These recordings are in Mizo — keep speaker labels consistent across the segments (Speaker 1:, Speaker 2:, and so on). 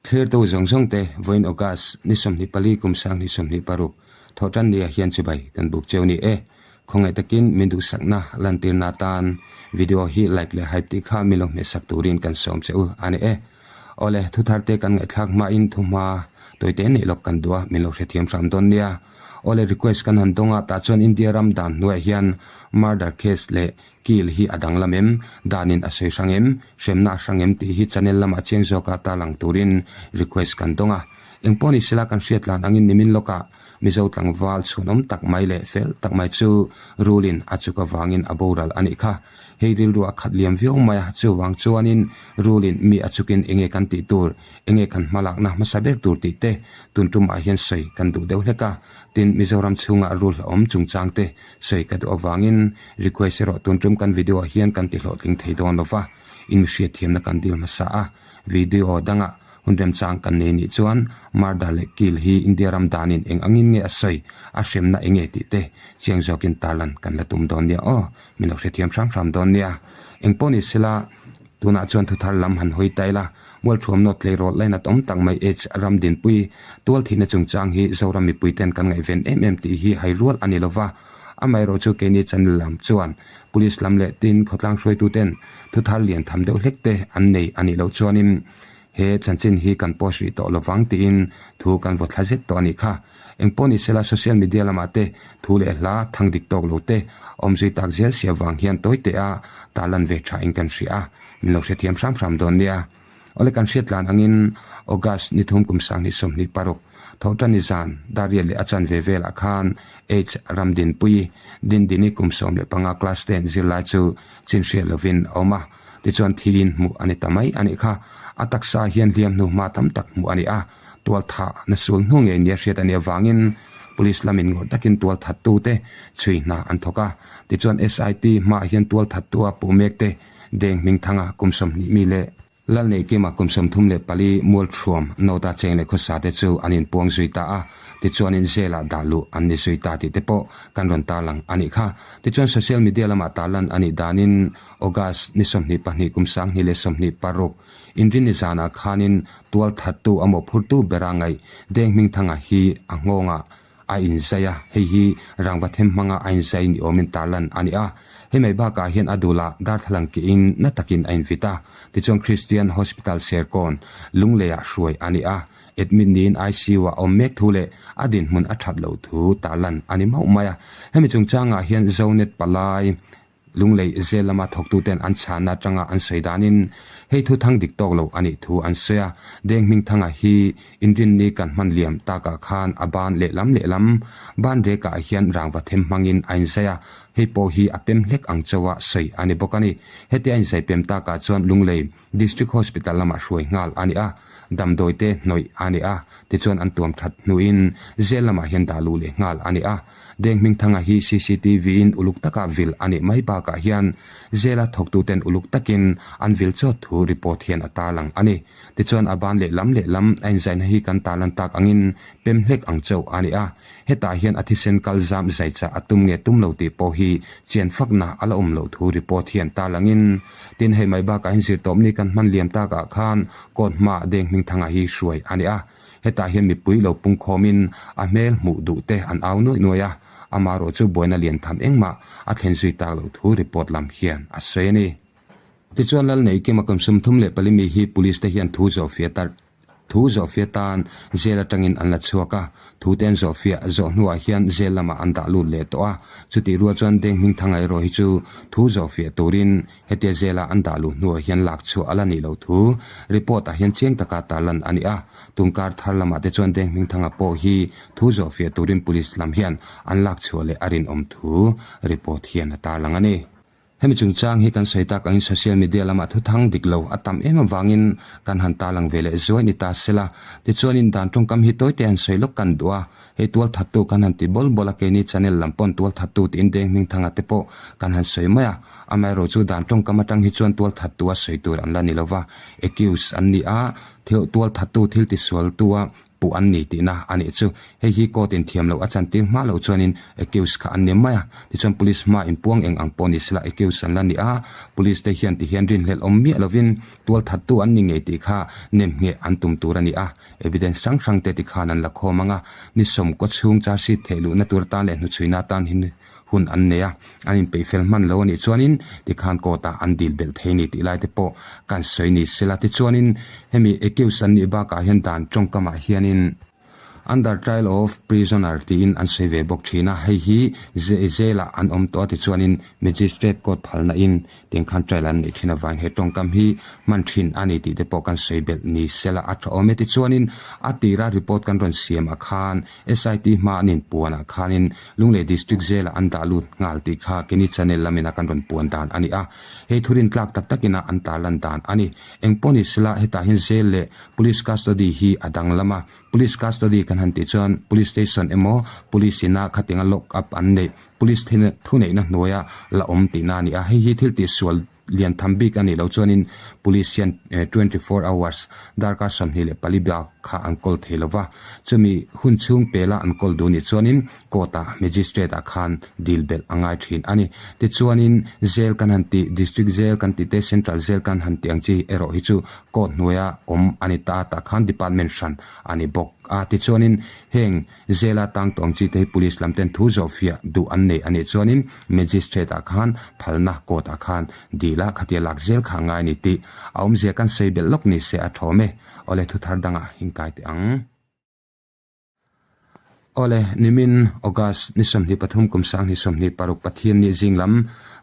Speaker 1: Thlirtu zawng zawng te vawiin August ni 24 kum 2026 thawhtan nia hian chibai kan buk cheu ni e. Khawngaih takin min duhsakna lantirna atan video hi like leh hype tih kha min lo hmehsak turin kan sawm che u a ni e. Awle, thuthar te kan ngaihthlak hmain thuhma tawite neih lawk kan duh a, min lo hrethiam hram dawn nia. Awle, request kan han dawng a, tah chuan India ram dan hnuaiah hian murder case leh Kil hi a danglam em? Danin a sawi hrang em? Hremna a hrang em tih hi channel lamah chiang zawka tarlang turin request kan dawng a. Engpawh ni sela kan hriat lan angin nimin lawkah Mizo tlangval chhunawm tak mai leh fel tak mai chu rulin a chuk avangin a boral a nih kha. Hei rilru a khat liam viau mai a, chuvang chuanin rulin mi a chukin enge kan tih tur, enge kan hmalakna hmasa ber tur tih te tun tumah hian sawi kan duh deuh hlek a. Tin, Mizoram chhungah rul a awm chungchang te sawi ka duh avangin Request erawh tun tum kan video ah hian kan ti hlawhtling thei dawn lova, in hriatthiamna kan dil hmasa a, video dangah hun remchang kan nei nih chuan murder leh kill hi India ram danin eng angin nge a sawi, a hremna eng nge tih te chiang zawkin tarlan kan la tum dawn nia aw, min lo hrethiam hram hram dawn nia. Engpawh ni sela tunah chuan thuthar lam han hawi ta ila, Mualthuam nawt tleirawl lainat awm tak mai H Ramdinpui tualthihna chungchang hi Zoram mipuiten kan ngaihven em em tih hi hai rual a ni lova, Amaherawh chu keini channel lam chuan Police lam leh tin khawtlang hruaituten thuthar lian tham deuh hlek te an nei a nih loh chuanin he chanchin hi kan post rih tawh lovang tiin thu kan vaw thla zet tawh a nih kha. Engpawh ni sela social media lamah te thu leh hla thang dik tawk lo te awmzui tak zel sia vang hian tawi teh a tarlan ve tha in kan hria a, min lo hrethiam hram hram dawn nia. Awle kan hriat tlan angin August ni thum kum 2026 Thawhṭani zan Daria leh a chanve velah khan H Ramdinpui Dindini kum 15 class ten zirlai chu chin hriat lovin a awm a, tichuan thiin hmuh a ni ta mai a nih kha. A taksa hian hliam hnu hma tam tak hmuh a ni a, tualthah na sul hnu ngei nia hriat a nih avangin Police lamin ngawrh takin tualthattute chhui hna an thawk a, tichuan SIT hmaah hian tualthattua puh mekte Deng Hmingthanga kum 20 mi leh Lalneihkima kum 34 Mualthuam Nota cheng leh khawsa te chu an inpuang zui ta a, tichuanin Zela dah luh an ni zui ta tih te pawh kan rawn tarlang a nih kha. Tichuan social media lamah tarlan a nih danin August ni 22 kum 2026 Inrinni zanah khanin tualthattu a mawhphurtu bera ngaih Deng Hmingthanga hi a nghawngah a inzai a, hei hi rangva them hmanga a inzai ni awmin tarlan a ni a. Hei mai bakah hian a dulah darthlalang kehin na takin a invit a, tichuan Christian Hospital Serkawn, Lungleiah hruai a ni a. Admit niin ICU ah awm mek thu leh a dinhmun a that loh thu tarlan a ni mauh mai a. Hemi chungchangah hian Zonet palai Lunglei zel lama thawktuten an chhanna atanga an sawi danin hei thu thang dik tawk lo a nih thu an sawi a. Deng Hmingthanga hi Inrinni kan hman liam takah khan a ban lehlam lehlam ban rekah hian rangva them hmangin a inzai a, hei pawh hi a pem hlek ang chauha sawi a ni bawk a ni. Hetia a inzai pem takah chuan Lunglei District Hospital lamah hruai nghal a ni a, damdawi te hnawih a ni a, tichuan an tuam that hnuin zel lamah hian dah luh leh nghal a ni a. Deng Hmingthanga hi CCTV in uluk taka vil a nih mai bakah hian zela thawktuten uluk takin an vil chawt thu report hian a tarlang a ni. Tichuan a ban lehlam lehlam a inzaina hi kan tarlan tak angin pem hlek ang chauh a ni a. Hetah hian a thisen kal zam zai chah a tum nge tum lo tih pawh hi chian fakna a la awm loh thu report hian tarlangin tin hei mai bakah hian zirtawpni kan hman liam takah khan court hmaah Deng Hmingthanga hi hruai a ni a. Hetah hian mipui lo pungkhawmin a hmel hmuh duh te an au nuaih nuaih a, amaherawh chu buaina lian tham engmah a thlen zui tak loh thu report lam hian a sawi a ni. Tichuan Lalneihkima kum 34 mi hi police te hian thu zawhfiah tar thu zawhfiah tan jail atangin an la chhuak a, thu te an zawhfiah zawh hnuah hian jail lamah an dah lut leh tawh a, chutih rual chuan Deng Hmingthanga erawh hi chu thu zawhfiah turin Hetia zela an dah luh hnuah hian lak chhuah a la nih loh thu report ah hian chiang taka tarlan a ni a. Tungkar thar lamah te chuan Deng Hmingthanga pawh hi thu zawhfiah turin police lam hian an lak chhuah leh a rinawm thu report hian a tarlang a ni. Hemi chungchang hi kan sawi tak angin social media lamah thuthang dik lo a tam em avangin kan han tarlang ve leh zuai ni ta sela. Tichuanin dan tawngkam hi tawite han sawi lawk kan duh a. Hei tual thattu kan han ti bawl bawl a, keini channel lam pawn tual thattu tiin Deng Hmingthanga te pawh kan han sawi mai a, amaherawh chu dan tawngkam atang hi chuan tual thattu a sawi tur an la ni lova, accused an ni a, thil tual thattu thil tisualtu a puh. puh an ni tihna a nih chu. Hei hi court in thiam loh a chantir hma loh chuanin accused kha an ni mai a. Tichuan police hma inpuang eng ang pawh ni sela accused an la ni a, police te hian tihian rinhlelh awm miah lovin tualthattu an ni ngei tih kha nem ngheh an tum tur a ni a. Evidence hrang hrang te tikhan an la khawm ang a, ni sawmkaw chhung charge sheet theih luhna tur atan leh hnuchhuina atan hi hun an nei a, an inpeih fel hman lo a nih chuanin tikhan court ah an dil belh thei a ni tih lai te pawh kan sawi ni sela. Tichuanin hemi accused an nih bakah hian dan tawngkamah hianin Under trial of prisoner tiin an sawi ve bawk thin a, hei hi jail ah an awm tawh a tichuanin magistrate court phalna in tiang khan trial an neih thin avangin he tawngkam hi hman thin a ni tih te pawh kan sawi belh ni sela a tha awm e. Tichuanin a tira report kan rawn siam ah khan SIT hma an inpuan ah khanin Lunglei District Jail ah an dah lut nghal tih kha Kenny Channel lamin a kan rawn puan dan a ni a, hei thurin tlak tak takin a an tarlan dan a ni. Engpawh ni sela hetah hian jail leh Police custody hi a danglam a, Police custody kan han tih chuan Police station emaw Police ina khatinga lock up an neih, Police thuneihna hnuaia la awm tihna a ni a, hei hi thil tihsual lian tham bik a nih loh chuanin Police hian 24 hours darkar 24 bak kha an kawl thei lo va, chumi hun chhung pela an kawl duh nih chuanin Court ah Magistrate ah khan dil belh a ngai thin a ni. Tichuanin Jail kan han tih, District Jail kan tih te, Central Jail kan han tih ang chi erawh hi chu Court hnuaia awm a ni ta a, tah khan Department hran a ni bawk a. Tichuanin heng Jail a tang tawh ang chi te hi Police lam ten thu zawhfiah duh an nei a nih chuanin Magistrate ah khan phalna Court ah khan dil a, khatia lak zel kha a ngai a ni tih a awmzia kan sawi belh lawk ni se a thawm e. Awle thuthar dangah inkai teh ang. Awle, nimin August ni 23 kum 2026 Pathian ni zing lam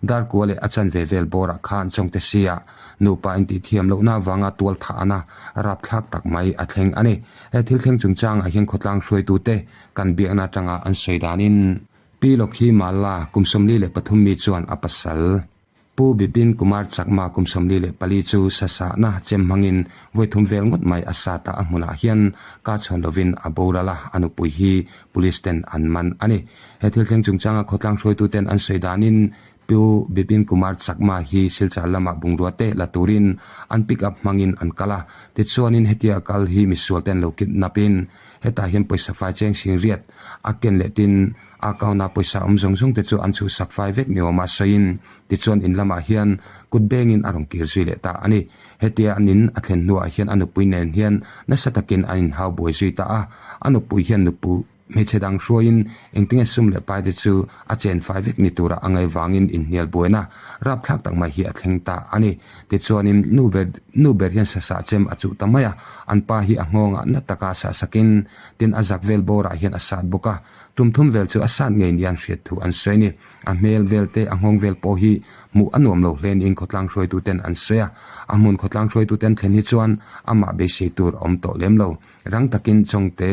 Speaker 1: Darkua leh a chanve vel bawrah khan Chawngte Sia nupa intihthiam lohna avanga tual thahna rapthlak tak mai a thleng a ni. He thil thleng chungchangah hian khawtlang hruaitute kan biakna atanga an sawi danin Pi Lokhi Malla kum 43 mi chuan a pasal Pu Bipin Kumar Chakma kum 44 chu sasahna chem hmangin vawi thum vel ngawt mai a sat a, a hmunah hian ka chhawn lovin a boral a, a nupui hi Police ten an man a ni. He thil thleng chungchanga khawtlang hruaituten an sawi danin Pu Bipin Kumar Chakma hi Silchar lamah bungrua te la turin an pick up hmangin an kal a, tichuanin hetia kal hi misual ten lo kidnap in hetah hian pawisa fai cheng sing riat a ken leh tin A account-a pawisa awm zawng zawng te chu an chhuhsak fai vek ni awma sawiin tichuan in lamah hian kut bengin a rawn kir zui leh ta a ni. Hetia an in a thlen hnuah hian a nupui nen hian nasa takin an inhau buai zui ta a. A nupui hian nupu hmeichhe dang hruaiin engtinge sum leh pai te chu a chen fai vek ni tura a ngaih vangin inhnial buaina rapthlak tak mai hi a thleng ta a ni. Tichuanin nu ber nu ber hian sasah chem a chuh ta mai a, an pa hi a nghawngah na taka sahsakin tin a zak vel bawrah hian a sat bawk a. Tum thum vel chu a sat ngei nia an hriat thu an sawi a ni. A hmel vel te, a nghawng vel pawh hi hmuh a nuam lo hle niin khawtlang hruaituten an sawi a. A hmun khawtlang hruaituten thlen hi chuan amah beisei tur a awm tawh lem lo. Rang takin Chawngte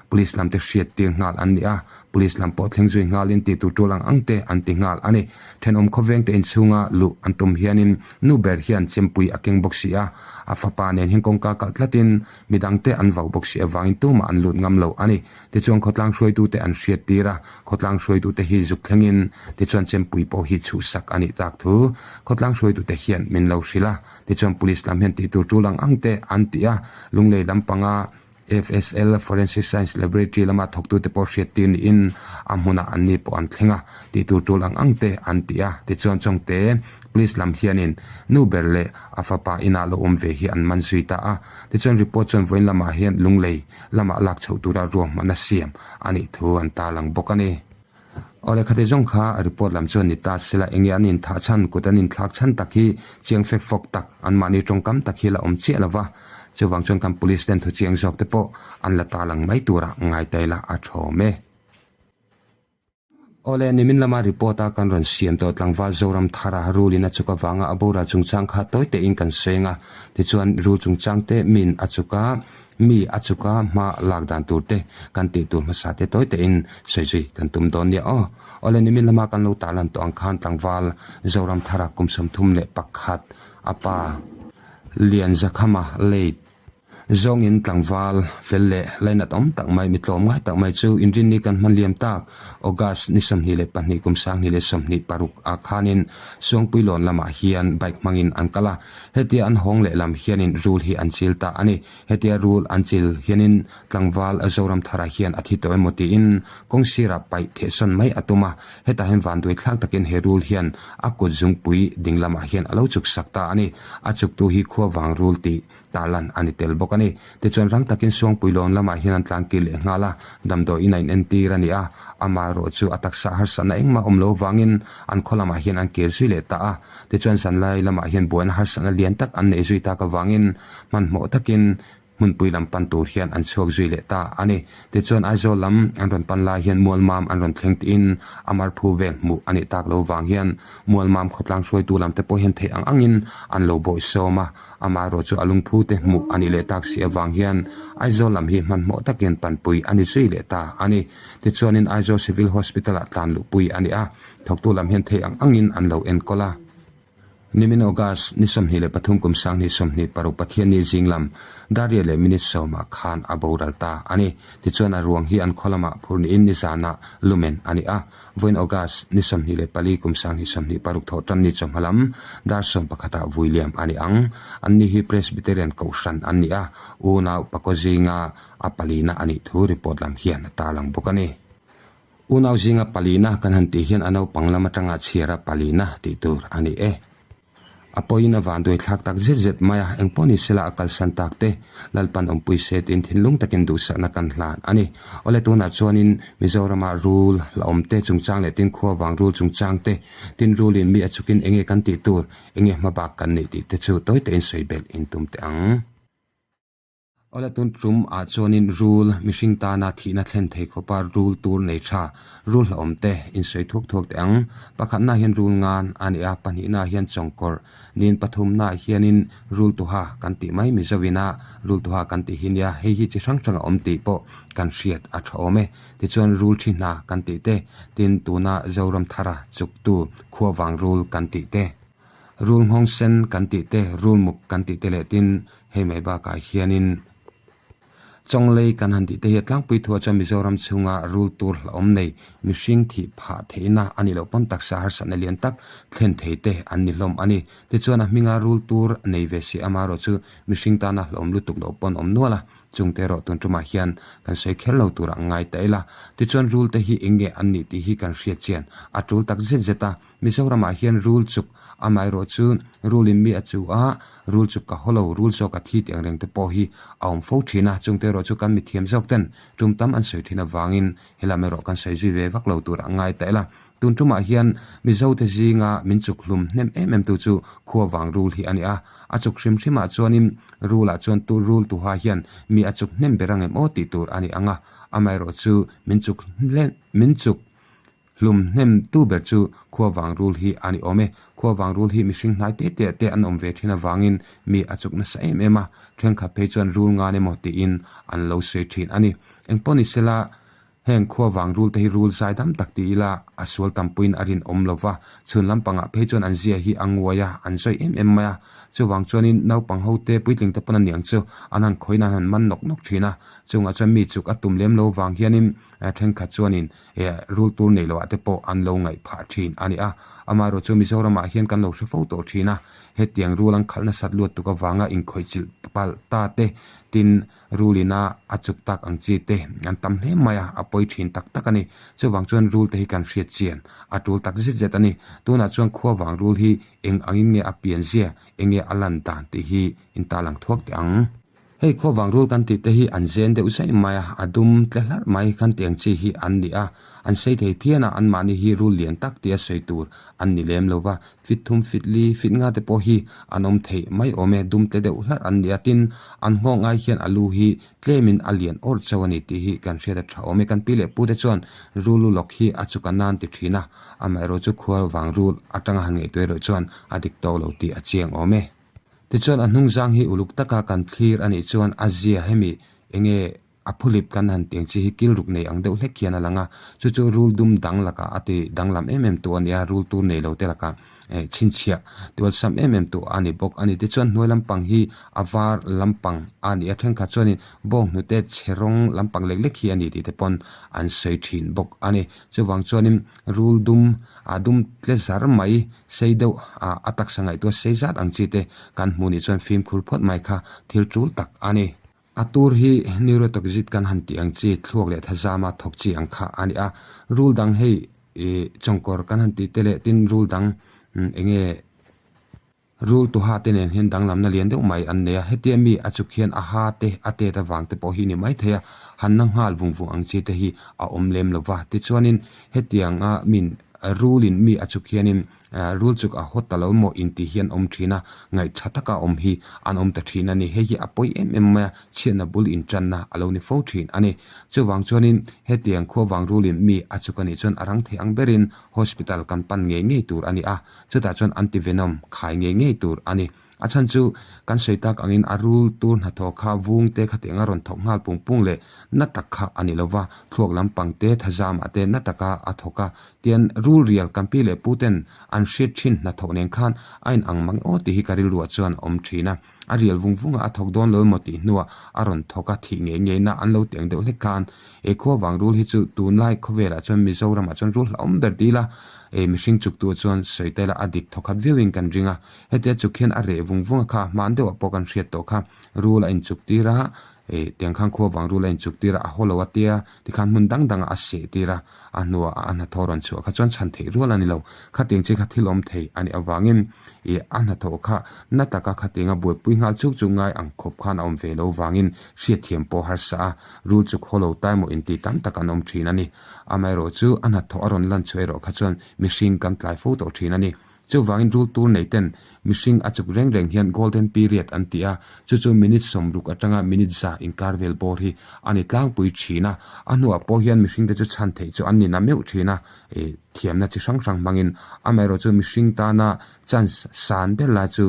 Speaker 1: Police lam te hriat tir nghal an ni a, Police lam pawh thleng zui nghalin tih tur tul ang ang te an ti nghal a ni. Thenawm khawveng te inchhunga luh an tum hianin nu ber hian chempui a keng bawk si a, a fapa nen hian kawngka kalh tlatin midangte an vau bawk si avangin tumah an lut ngam lo a ni. Tichuan khawtlang hruaitute an hriat tir a, khawtlang hruaitute hi zuk thlengin tichuan chempui pawh hi chhuhsak a nih tak thu khawtlang hruaitute hian min lo hrilh a, tichuan police lam hian tih tur tul ang ang te an ti a, Lunglei lampanga FSL, Forensic Science Laboratory, lama thawktute pawh hriat tir niin a hmunah an ni pawh an thleng a, tih tur tul ang ang te an ti a, tichuan Chawngte police lam hianin nu ber leh a fapa inah lo awm ve hi an man zui ta a, tichuan report chuan vawiin lamah hian Lunglei lamah lak chhoh tura ruahmanna siam a nih thu an tarlang bawk a ni. Awle khati zawng kha report lam chuan ni ta sela enge an inthah chhan kut an inthlak chhan tak hi chiang fek fawk tak anmahni tawngkam tak hi la awm chiah lo va, chuvang chuan kan police ten thu chiang zawk te pawh an la tarlang mai turah ngai ta ila a thawm e. Awle, nimin lama report a kan rawn siam tawh tlangval Zoram Thara rulin a chuk avanga a boral chungchang kha tawi tein kan sawi ang a, tichuan rul chungchang te min a chuk a, mi a chuk a hma lak dan tur te kan tih tur hmasa te tawi tein sawi zui kan tum dawn nia aw. Awle, nimin lama kan lo tarlan tawh ang khan tlangval Zoram Thara kum 31 a pa Lianzakhama late. Zawngin tlangval fel leh lainat awm tak mai, mi tlawm ngai tak mai chu inrinni kan hman liam tak August ni 22 kum 2026 ah khanin Suangpuilawn lamah hian bike hmangin an kal a, hetia an hawng lehlam hianin rul hi an chil ta a ni. Hetia rul an chil hianin tlangval Zoramthara hian a thi tawh emaw tiin kawng sirah paih thehsawn mai a tum a, hetah hian vanduai thlak takin he rul hian a kut zungpui ding lamah hian a lo chuk sak ta a ni. A chuktu hi khuavang rul tih tarlan a ni tel bawk a ni. Tichuan rang takin Suangpuilawn lamah hian an tlangkir leh nghal a, damdawiin a inentir a ni a, amaherawh chu a taksa harsatna engmah awm lo vangin an khaw lamah hian an kir zui leh ta a. Tichuan zanlai lamah hian buaina harsatna lian tak an neih zui tak avangin hmanhmawh takin hmunpui lam pan tur hian an chhuak zui leh ta a ni. Tichuan Aizawl lam an rawn pan lai hian Mualmam an rawn thleng tiin a marphu vel hmuh a nih tak lo vang hian Mualmam khawtlang hruaitu lam te pawh hian theih ang angin an lo bawihsawm a, amaherawh chu a lungphu te hmuh a nih leh tak si avang hian Aizawl lam hi hmanhmawh takin panpui a ni zui leh ta a ni. Tichuanin Aizawl Civil Hospital ah tlan luhpui a ni a, thawktu lam hian theih ang angin an lo enkawl a. Nimin August ni 23 kum 2026 Pathianni zing lam Daria leh minute sawmah khan a boral ta a ni. Tichuan a ruang hi an khaw lamah phur niin nizanah lumen a ni a. Vawiin August ni 24 kum 2026 thawh tanni chawhma lam dar sawmpakhatah vui liam a ni ang. Anni hi Presbyterian Kohhran an ni a, unau pakaw zinga a palina a nih thu report lam hian a tarlang bawk a ni. Unau zinga palina kan han tih hian a naupang lam atanga chhiara palina tih tur a ni e. A pawhin a vanduai thlak tak zet zet mai a, engpawh ni sela a kalsan tak te, Lalpan awmpui se tiin thinlung takin duhsakna kan hlan a ni. Awle tunah chuanin Mizorama rul la awm te chungchang leh tin khua vang rul chungchang te, tin rulin mi a chukin enge kan tih tur, enge hmabak kan nih tih te chu tawi takin sawi belh intum teh ang. Awle tun tum ah chuanin rul mihring tana thihna thlen thei khawpa rul tur nei tha, rul hlauhawm te insawi thuak thuak teh ang. Pakhatna hian rul ngan a ni a, pahnihna hian chawngkawrh niin pathumna hianin rul tuha kan tih mai Mizoina rul tuha kan tih hi nia, hei hi chi hrang hrang a awm tih pawh kan hriat a tha awm e. Tichuan rul thi hna kan tih te, tin tuna Zoram thara chuktu khuavang rul kan tih te. Rul nghawng sen kan tih te, rul muk kan tih te leh tin hei mai bakah hianin Chawnglei kan han tih te hi a tlangpui thuah chuan Mizoram chhunga rul tur hlauhawm nei mihring thih phah theihna a nih loh pawn taksa harsatna lian tak thlen thei te an ni hlawm a ni. Tichuan a hminga rul tur nei ve si amaherawh chu mihring tana hlauhawm lutuk loh pawn awm nual a, chungte erawh tun tumah hian kan sawi kher lo tur ang ngai ta ila. Tichuan rul te hi eng nge an nih tih hi kan hriat chian a tul tak zet zet a, Mizoramah hian rul chuk amaherawh chu rulin mi a chu a, rul chuk ka haw lo, rul zawk a thi tih ang reng te pawh hi a awm fo thin a, chungte erawh chu kan mithiam zawk ten tum tam an sawi thin avangin helam erawh kan sawi zui ve vak lo tur a ngai ta ila. Tun tumah hian Mizote zinga min chuk hlum hnem em em tu chu khuavang rul hi a ni a, a chuk hrim hrimah chuanin rulah chuan tu rul tuha hian mi a chuk hnem ber angem aw tih tur a ni ang a, amaherawh chu min chuk min chuk Hlum hnem tu ber chu khuavang rul hi a ni awm e. Khuavang rul hi mihring hnai te te te an awm ve thin avangin mi a chuk nasa em em a, thenkhat phei chuan rul ngan emaw tiin an lo sawi thin a ni. Engpawh ni sela, heng khuavang rul te hi rul zai dam tak ti ila a sual tampuiin a rinawm lo va, chhun lampangah phei chuan an zia hi a nguai a, an sawi em em mai a. Chuvang chuanin naupang ho te puitling te pawn a niang chu an han khawiin an han man nawk nawk thin a, chungah chuan mi chuk a tum lem lo vang hianin thenkhat chuanin He rul tur nei loh ah te pawh an lo ngaih phah thin a ni a, amaherawh chu Mizoramah hian kan lo hre fo tawh thin a, hetiang rul an khalh nasat luat tuk avanga inkhawih chilh palh ta te, tin rul ina a chuk tak ang chi te an tam hle mai a, a pawi thin tak tak a ni. Chuvang chuan rul te hi kan hriat chian a tul tak zet zet a ni. Tunah chuan khuavang rul hi eng angin nge a pian zia, eng nge a lan dan tih hi intarlang thuak teh ang. Hei khuavang rul kan tih te hi an zen deuh zaih mai a, a dum tle hlarh mai khan tiang chi hi an ni a, an sei thei phian a, anmahni hi rul lian tak tia sawi tur an ni lem lo va, fit thum fit li fit nga te pawh hi an awm theih mai awm e, dum tle deuh hlarh an ni a, tin an nghawk ngai hian a lu hi tlemin a lian awrh chauh a ni tih hi kan hriat a tha awm e, kan pi leh pu te chuan rul lu lawk hi a chuka nan ti thin a, amaherawh chu khuavang rul atanga han ngaihtuah erawh chuan a dik tawk lo tih a chiang awm e. Tichuan a hnungzang hi uluk taka kan thlir a nih chuan a zia hemi enge A phulip kan han tih ang chi hi kil ruk nei ang deuh hlek hian a lang a, chu chu rul dum dang lakah a ti danglam em em tu a ni a, rul tur nei lo te lakah eh chhinchhiah tualsam em em tu a ni bawk a ni. Tichuan hnuai lampang hi a var lampang a ni a, thenkhat chuanin bawng hnute chhe rawng lampang lek lek hi a ni tih te pawn an sawi thin bawk a ni. Chuvang chuanin rul dum a dum tle zar mai sei deuh ah a taksa ngaihtuah sei zat ang chi te kan hmuh nih chuan fimkhur phawt mai kha thil tul tak a ni. A tur hi neurotoxid kan han tih ang chi thluak leh thazama thawk chi ang kha a ni a. Rul dang hei ih chawngkawr kan han tih te leh tin rul dang eng nge rul tuha te nen hian danglamna lian deuh mai an nei a. Hetia mi a chuk hian a ha te a tet avang te pawh hi ni mai thei a, han na nghal vung vung ang chi te hi a awm lem lo va. Tichuanin hetianga min rulin mi a chuk hianin Rul chuk a hawt ta lo maw intih hi an awm thin a, ngaihtha taka awm hi an awm ta thin a ni. Hei hi a pawi em em mai a, chhiatna bul intanna a lo ni fo thin a ni. Chuvang chuanin hetiang khuavang rulin mi a chuk a nih chuan a rang thei ang berin hospital kan pan ngei ngei tur a ni a, chutah chuan antivenom khai ngei ngei tur a ni. A chhan chu kan sawi tak angin a rul tur hnathawh kha vung te khatiang a rawn thawk nghal pung pung leh na tak kha a ni lo va, thluak lampang te thazamah te na taka a thawk a. Tian rul rial kan pi leh pu ten an hriat thin hnathawh nen khan a in ang mang aw tih hi ka rilruah chuan a awm thin a. A rial vung vunga a thawk dawn lo emaw tih hnuah a rawn thawk a, thih ngei ngei na an lo ti ang deuh hlek khan he khua vang rul hi chu tunlai khawvelah chuan Mizoramah chuan rul hlauhawm ber ti ila mihring chuktu chuan sawi ta ila a dik thawkhat viauin kan ring a. Hetia chuk hian a reh vung vung a kha, hmaan deuhah pawh kan hriat tawh kha, rul a inchuk tir a, ih tiang khan khua vang rul a inchuk tir a, a haw lo a tia, tikhan hmun dang dangah a seh tir a, a hnuah a hnathawh rawn chhuah kha chuan chhan theih rual a ni lo. Khatiang chi kha thil awm thei a nih avangin ih a hnathawh kha na taka khatianga buaipui nghal chuk chuk ngai ang khawp khan a awm ve lo vangin hriatthiam pawh harsa a, rul chuk haw lo tai maw inti tam tak an awm thin a ni. Amaherawhchu a hnathawh a rawn lan chhuah erawh kha chuan mihring kan tlai fo tawh thin a ni. Chuvangin rul tur nei ten mihring a chuk reng reng hian golden period an ti a, chu chu minute 60 atanga minute 100 inkar vel bawr hi a ni tlangpui thin a. A hnuah pawh hian mihringte chu chhan theih chu an ni na meuh thin a, ih thiamna chi hrang hrang hmangin. Amaherawhchu chu mihring tana chance san ber lai chu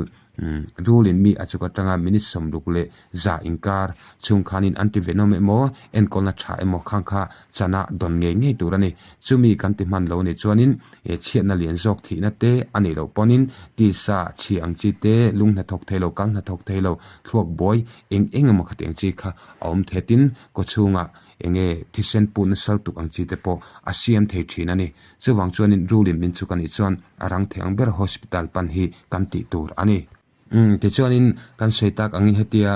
Speaker 1: rulin mi a chuk atanga minute 60 leh 100 inkar chhung khanin an ti venom emaw enkawlna tha emaw khang kha chana dawn ngei ngei tur a ni. Chumi kan ti hman lo nih chuanin He chhiatna lian zawk thihna te a nih loh pawnin tisa chhia ang chi te, lung hnathawk thei lo, kal hnathawk thei lo, thluak buai eng eng emaw khati ang chi kha a awm thei tin kawchhungah eng nge thisen putna sal tuk ang chi te pawh a siam thei thin a ni. Chuvang chuanin rulin min chuk a nih chuan a rang thei ang ber hospital pan hi kan tih tur a ni. Umm, tichuanin kan sawi tak angin hetia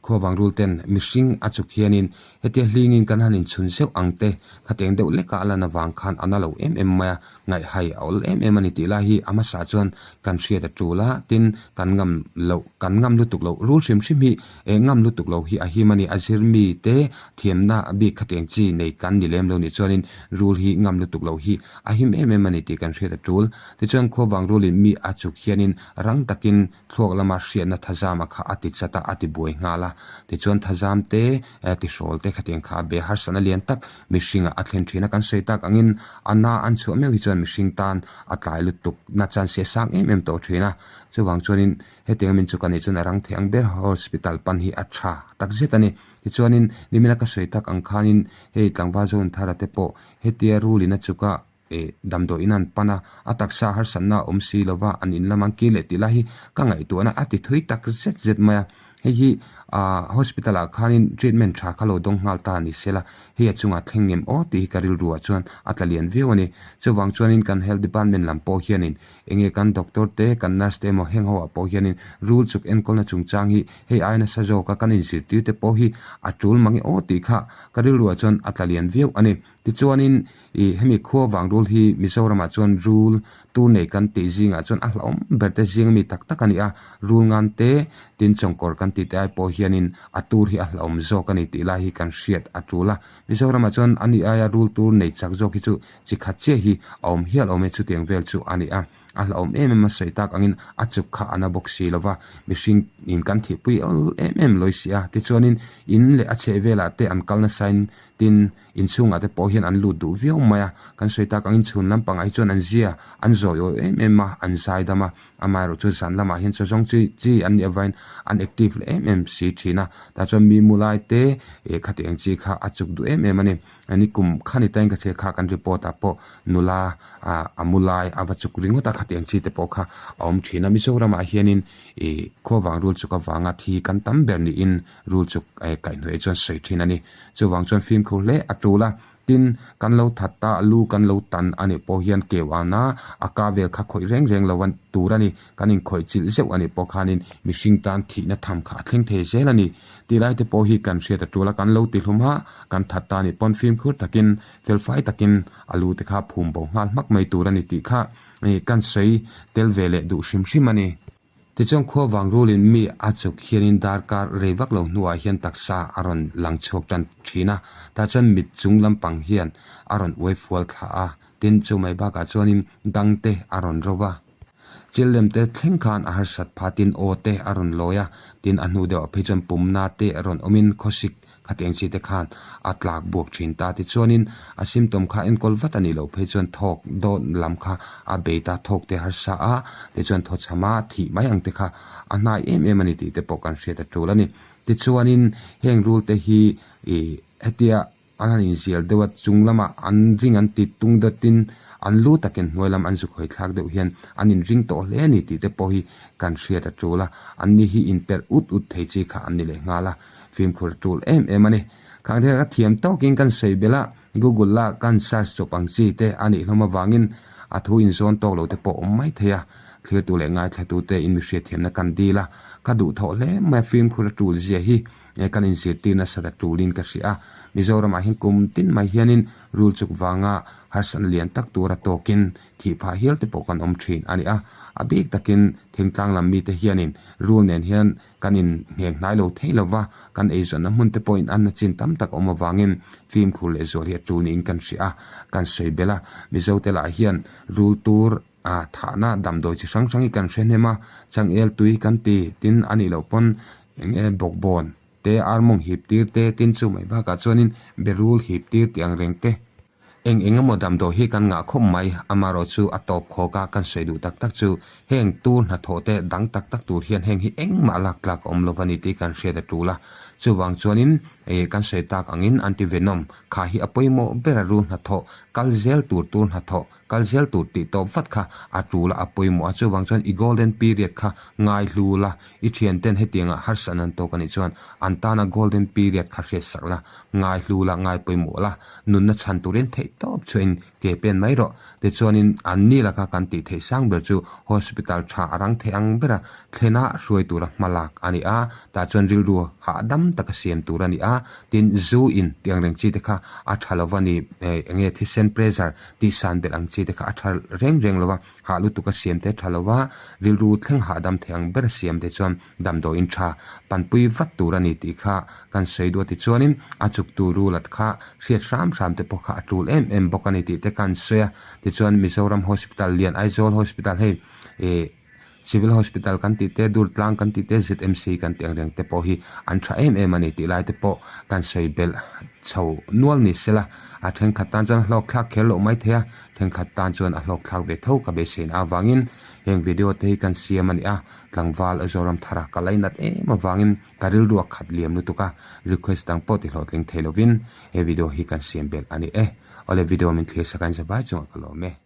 Speaker 1: khuavang rul ten mihring a chuk hianin hetia hlingin kan han inchhun zeuh ang te khatiang deuh lekah a lan avang khan a na lo em em mai a, ngaihhai a awl em em a ni tih lai hi a hmasa chuan kan hriat a tul a, tin kan ngam loh, kan ngam lutuk loh rul hrim hrim hi eh ngam lutuk lo hi a him a ni, a zir mi te thiamna bik khatiang chi nei kan ni lem lo nih chuanin rul hi ngam lutuk loh hi a him em em a ni tih kan hriat a tul. Tichuan khuavang rulin mi a chuk hianin rang takin thluak lama hriatna thazama kha a ti chat a, a ti buai nghal a. Tichuan thazam te, tihrawl te khatiang kha a be harsatna lian tak mihringah a thlen thin a. Kan sawi tak angin a na an chhuah meuh hi chuan mihring tan a tlai lutuk na chance hi a sang em em tawh thin a. Chuvang chuanin hetiang min chuk a nih chuan a rang thei ang ber hospital pan hi a tha takzet a ni. Tichuanin nimina ka sawi tak ang khanin hei tlangval Zonthara te pawh hetia rulin a chuk a, Eh, damdawiin an pan a, a taksa harsatna a awm si lo va, an in lam an kir leh tih lai hi ka ngaihtuahna a ti thui tak zet zet mai a. Hei hi ah hospital ah khanin treatment tha kha lo dawng nghal ta a ni sela, hei a chungah thleng ngem aw tih hi ka rilru ah chuan a tla lian viau a ni. Chuvang chuanin kan health department lam pawh hianin enge kan doctor te, kan nurse te emaw heng ho ah pawh hianin rul chuk enkawlna chungchang hi hei ai nasa zawka kan inzirtir te pawh hi a tul mange aw tih kha ka rilru ah chuan a tla lian viau a ni. Tichuanin Ih, hemi khua vang rul hi Mizoramah chuan rul tur nei kan tih zingah chuan a hlauhawm ber te zing ami tak tak a ni a, rul ngan te, tin chawngkawr kan tih te ai pawh hianin a tur hi a hlauhawm zawk a ni tih lai hi kan hriat a tul a. Mizoramah chuan a ni aia rul tur nei chak zawk hi chu chi khat chiah hi a awm hial awm e, chutiang vel chu a ni a. A hlauhawm em em a sawi tak angin a chuk kha a na bawk si lo va, mihring in kan thihpui awl em em lawi si a. Tichuanin in leh a chhehvelah te an kal nasain. Tin, inchhungah te pawh hian an lut duh viau mai a, kan sawi tak angin chhun lampangah hi chuan an zia an zawi awi em em a, an zai dam a, amaherawh chu zan lamah hian chaw zawng chi chi an nih avangin an active leh em em si thin a, tah chuan mi mu lai te eh khati ang chi kha a chuk duh em em a ni. Ni kum kha ni tain ka hria kha kan report ah pawh nula ah a mu lai a va chuk ringawt a khati ang chi te pawh kha a awm thin a, Mizoramah hianin ih khuavang rul chuk avanga thi kan tam ber niin rul chuk eh kaihhnawih chuan sawi thin a ni. Chuvang chuan fimkhur hle a tul a, tin kan lo that ta a lu kan lo tan a nih pawh hian keu ana a ka vel kha khawih reng reng lo tur a ni, kan inkhawih chilh zeuh a nih pawh khanin mihring tan thihna tham kha a thleng thei zel a ni. Tih lai te pawh hi kan hriat a tul a, kan lo ti hlum a, kan that ta a nih pawn fimkhur takin felfai takin a lu te kha phum bo nghal hmak mai tur a ni tih kha kan sawi tel ve leh duh hrim hrim a ni. Tichuan khua vang rulin mi a chuk hianin darkar rei vak lo hnuah hian taksa a rawn lang chhuak tan thin a, tah chuan mit chung lampang hian a rawn uai fual thla a, tin chu mai bakah chuanin dang te a rawn ro va. Chil lem te thleng khan a harsat pha tin aw te a rawn lawi a, tin a hnu deuhah phei chuan pumna te a rawn awmin khawsik Khatiang chi te khan a tlak buak thin ta. Tichuanin a symptom kha enkawl vat a nih loh phei chuan thawk dawt lam kha a bei ta, thawk te harsa a, tichuan thawchham a thih mai ang te kha a hnai em em a ni tih te pawh kan hriat a tul a ni. Tichuanin heng rul te hi ih hetia an han inzial deuh a, chung lamah an ring an ti tung dawtin an lu takin hnuai lam an zuk hawi thlak deuh hian an inring tawh hle a ni tih te pawh hi kan hriat a tul a, anni hi inperh ut ut thei chi kha an ni leh nghal a. Fimkhur a tul em em a ni. Khang thil ka thiam tawkin kan sawi belh a, Google a kan search chawp ang chi te a nih hlawm avangin a thu inzawn tawk lo te pawh awm mai thei a. Thlirtu leh ngaithlatute in mi hriatthiamna kan dil a, ka duhthawh hle mai a fimkhur a tul zia hi kan inzirtir nasat a tulin ka hria a. Mizoramah hian kum tin mai hianin rul chuk vanga harsatna lian tak tura tawkin thih phah hial te pawh kan awm thin a ni a. A bik takin thingtlang lam mite hianin rul nen hian Kan in ngheng hnai lo thei lova, kan eizawnna hmun te pawhin an na chin tam tak a awm avangin fimkhur leh zual hi a tul niin kan hria a, kan sawi belh a. Mizo te lah hian rul tur a thahna damdawi chi hrang hrang hi kan hre hnem a, changel tui kan ti tin a nih loh pawn eng nge bawkbawn te, armawng hip tir te tin chu mai bakah chuanin berul hip tir tih ang reng te. Eng eng emaw damdawi hi kan ngah khawp mai, amaherawh chu a tawp khawk a kan sawi duh tak tak chu heng tur hnathawh te dang tak tak tur hian heng hi engmah lak tlak a awm lo a ni tih kan hriat a tul a. Chuvang chuanin eh kan sawi tak angin anti-venom kha hi a pawimawh ber a rul hnathawh kal zel tur tur hnathawh kal zel tur tih tawp vat kha a tul a a pawimawh a. Chuvang chuan i golden period kha ngai hlu la, i thianten hetiangah harsatna an tawk a nih chuan an tana golden period kha hriatsak la, ngai hlu la, ngai pawimawh la. Nunna chhan turin theih tawp chuain ke pen mai rawh. Tichuanin an ni laka kan tih theih sang ber chu hospital tha a rang thei ang bera thlena hruai tura hma lak a ni a, tah chuan rilru hahdam taka siam tur a ni a, tin zu in tih ang reng chi te kha a tha lo va ni, eng nge thisen pressure tih san belh ang chi te kha a tha reng reng lo va, hah lutuka siam te tha lo va, rilru thleng hahdam thei ang bera siam te chuan Damdawiin tha panpui vat tur a ni tih kha kan sawi duh a tichuanin a chuktu rulat kha hriat hram hram te pawh kha a tul em em bawk a ni tih te kan sawi a. Tichuan Mizoram Hospital lian Aizawl Hospital hei ih Civil Hospital kan tih te Durtlang kan tih te ZMC kan tih ang reng te pawh hi an tha em em a ni tih lai te pawh kan sawi belh chho nual ni sela a thenkhat tan chuan a hlawk thlak kher loh mai thei a, thenkhat tan chuan a hlawk thlak ve tho ka beiseina avangin heng video te hi kan siam a ni a. Tlangval a Zoram thara ka lainat em avangin ka rilru a khat liam lutuk a, request dang pawh ti hlawhtling thei lovin he video hi kan siam belh a ni e. Awle video min thlir sak a in zavai chungah ka lawm e.